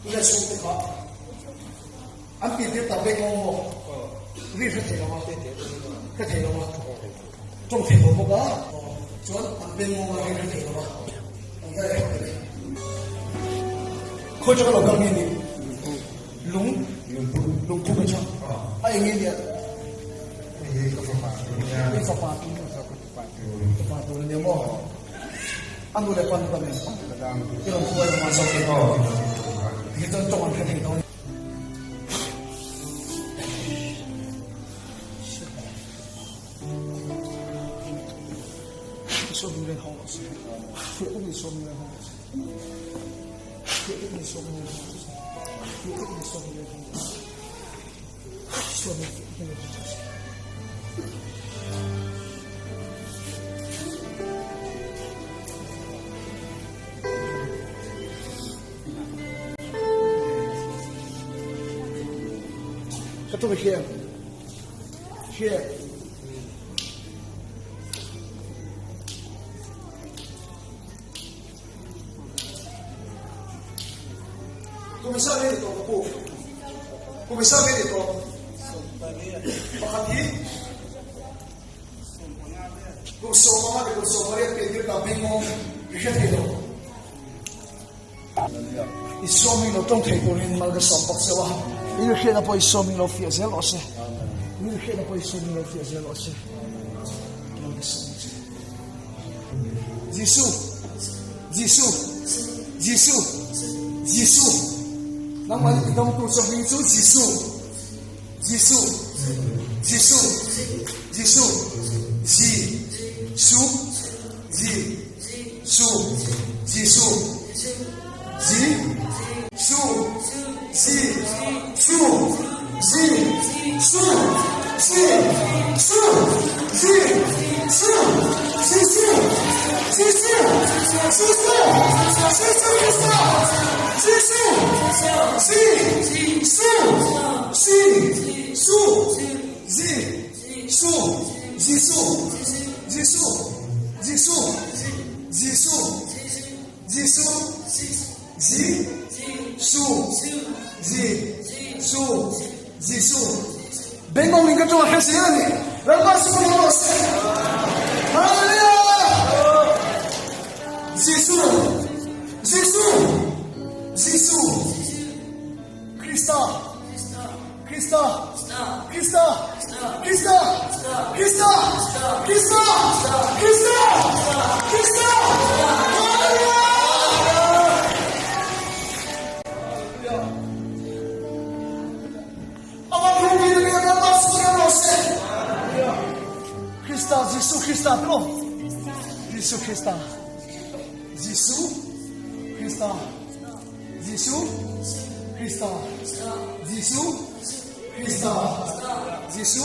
Tuna chhungte kha an piantir ta bek maw maw? Ri hre thei lo a, hre thei lo a, tawng thei lo bawk a, chuan an beng maw a ri hre thei lo a, an hre reng reng. Khawi chaka lo kal nge ni? Lung, lungphu mai chang. A eng nge nia? I fapa tur. Fapa tur a nia maw? A nu leh pa nu tam em? I rawn khuai ang a zawk em? Hi chuan tawng an hre thei dawn. Ka tum hria hria Kumisa nge ni tawh ka pu? Kumisa nge ni tawh? Pakhat hi kum sawmanga leh kum sawmpariat piantir ta hming maw i hre thei lo. I sawming lo tawng thei turin mal ka sawm bawk cheu a, i hriatna pawh i sawming lo fiah zel rawh se. I hriatna pawh i sawming lo fiah zel rawh se. Mal ka sawm che. Jisu, Jisu, Jisu, Jisu. Nangmah i tidamtu chu hming chu Jisu, Jisu, Jisu, Jisu, Ji, Su, Ji, Su, Jisu, Ji, Su, Ji, Su, Ji, Su, Ji, Su, Ji, Su, Jisu, Jisu, Jisu, Jisu Krista, Jisu, Ji, Su, Ji, Su, Ji, Su, Jisu, Jisu, Jisu, Jisu, Jisu, Ji, Su, Ji, Su, Jisu. Bengawng in ka ṭawng a hre zel a ni. Lalpa chu ka rawh se. Hallelujah! Jisu, Jisu, Jisu, Krista, Krista, Krista, Krista, Krista, Krista, Krista, Krista. Hallelujah! Amah ropui na nia Lalpa chu ka rawh se. Krista Jesu Krista tilo. Jesu Krista. Jesu Krista. Jesu Krista. Jesu Krista. Jesu.